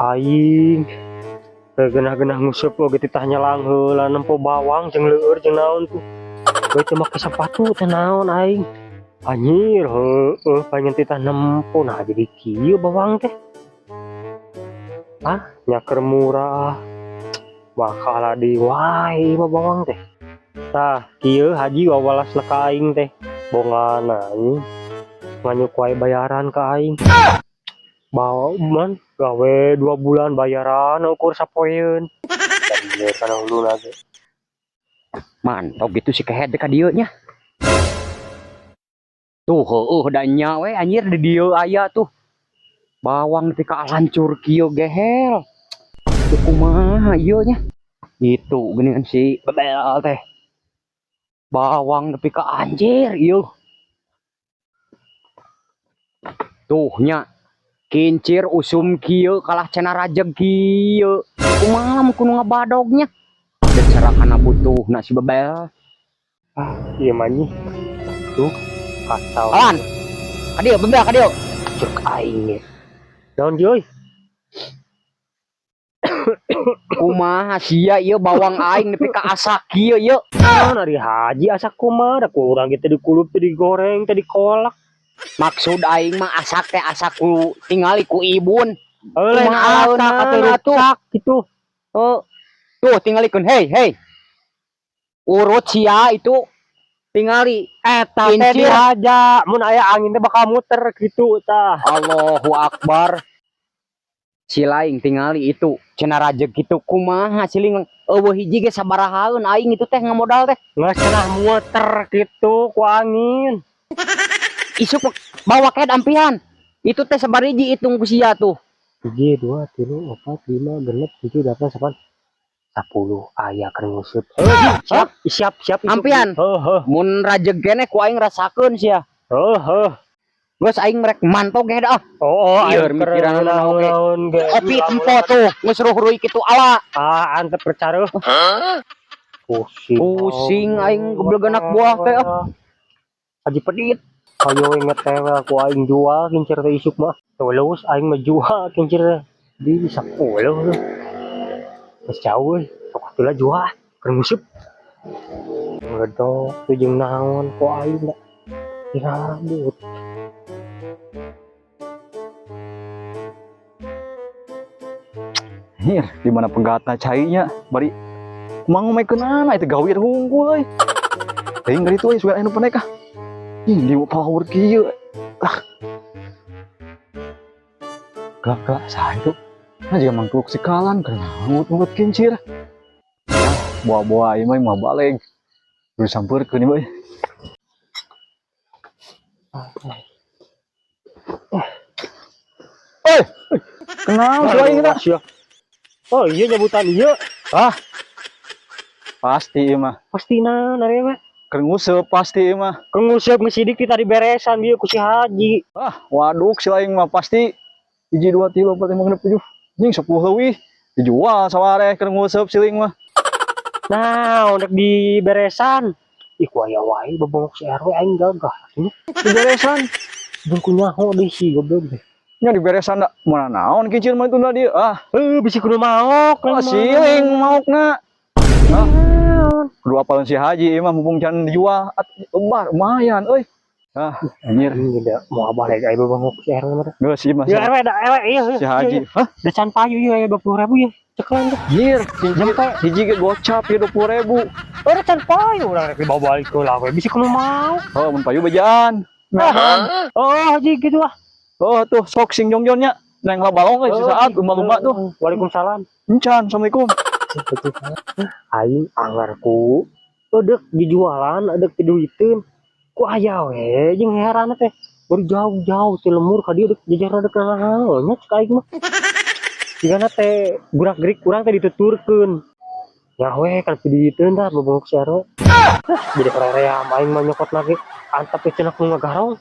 Aing genah-genah nguseup oge titah nyelang heula, nempo bawang jeung leueur jeung naon tuh. Bae teu make sepatu teh naon aing. Anjir, heueuh, pengen titah nempo, nah jadi kieu bawang teh. Ah, nya keur murah. Bakal di wae mah bawang teh. Tah, kieu Haji wawalasna ka aing teh. Bongana anjing. Nganyuk wae bayaran ka aing. Bawa man gawe 2 bulan bayaran ukur sapoeun. Jadi kana huluna ge. Mantap gitu si kehed ka dieu nya. Tuh, heueuh da nya we, anjir, di dieu aya tuh. Bawang nepi ka lancur kieu, gehel. Tuh, kumaha ieu nya? Itu geuningan si bebel teh. Bawang nepi ka anjir ieu. Tuh nya. Kincir usum kieu kalah cenah rajeg kieu. Kumaha mun kudu ngabadognya? Bicara kana butuhna si bebel. Ah, ieu mah nih. Tuh, kacau. Awan. Ka dieu, bebel, ka dieu. Cek aing ge. Naon euy? Kumaha sia ieu bawang aing nepi ka asak kieu ieu? Naon ari Haji asak kumaha, da ku urang ge teh dikulup, teh digoreng, teh dikolak. Maksud aing mah asak teh asak ku tingali ku ibun. Heuh, lain Kumaha asak atuh atuh? Rusak gitu. Oh. Tuh, tingalikeun, hei hei. Urut sia itu tingali. Eta teh Kincir. Dihaja, mun aya angin teh bakal muter gitu tah. Allahu Akbar. Si laing tingali itu cenah rajeg kitu, kumaha siling euweuh hiji ge sabarahaeun aing itu teh ngamodal teh. Geus cenah muter gitu ku angin. Isuk bawa kehed ampihan. Itu teh sabariji, hitung ku sia tuh. 1, 2, 3, 4, 5, 6, 7, 8, 9, 10 aya keur nguseup. Siap. Siap, siap isuk. Ampihan. Heuh, heuh. Mun rajeg keneh ku aing rasakeun sia. Heuh, heuh. Geus, aing merek mantog ge ah. Oh, Ieu aing keur mikiran naon oge. Naon ge. Kopi tempo tuh geus ruh-ruih kitu ala. Ah, antep percareuh. Pusing. Pusing aing goblok anak buah teh ah. Haji Pedit. Ayo ngetewel ku aing jual kincir teh isuk mah. Tulus aing mah jual kincir teh. Di 10 tuh. Geus jauh euy. Sok atuh lah jual. Keur nguseup. Ngedok tuh jeung naon ku aing da. Dirabut. Hir, di mana penggatna cainya? Bari kumaha ngomekeunana itu gawir hungkul euy. Teuing dari itu euy, sugan anu panek ah. Ih, di power kieu. Ah. Gelap gelap saha itu? Nah, jika mangkluk sekalan karena ngut-ngut kincir. Ah, buah-buah ieu mah mah baleg. Kudu sampeurkeun ieu euy. Eh, kenal si aing kita. Sia. Oh iya, nyebutan iya. Ah. Pasti ieu mah. Pastina nare mah. Keur nguseup pasti ieu mah. Keur nguseup ngesidik kita diberesan bieu ku si Haji. Ah, waduk si aing mah pasti 1, 2, 3, 4, 5, 6, 7. Nying 10 leuwih. Dijual sawareh keur nguseup si aing mah. Nah, udah diberesan. Ih, ku aya wae bebongok si RW aing gagah. Diberesan. Jeung ku nyaho deui si goblok teh. Nya diberesan da mana naon kincir mah itu dia. Ah, Heuh, bisi kudu maok. oh, siling maokna. Ah, kudu apalin si Haji ieu mah mumpung can dijual. At, lebar lumayan euy. Ah, anjir. Ini da mau abah lagi aya bebongok si RW mah. Geus ieu mah Ya RW da RW iya. si Haji. Hah? Da can payu ieu aya 20.000 ya. Cekelan tuh. Anjir, jempe hiji ge gocap ieu 20.000. Oh, da can payu urang rek dibawa balik heula we. Bisi kudu maok. Oh, mun payu bejaan. Ah, oh, Haji gitu ah. Oh, tuh sok sing jongjonnya. Neng lah balong euy saat lumba-lumba tuh. Waalaikumsalam. Encan, assalamualaikum. Aing angarku edek dijualan, edek diduiteun ku aya we jeung heran teh baru jauh-jauh ti lemur ka dieu dek jajar dek naon nya, cek aing mah jigana teh gurak-gerik kurang teh dituturkeun ya we kan diduiteun tah bobongok si RW. Jadi hoream aing mah nyokot lagi antep cenah ku ngagarong.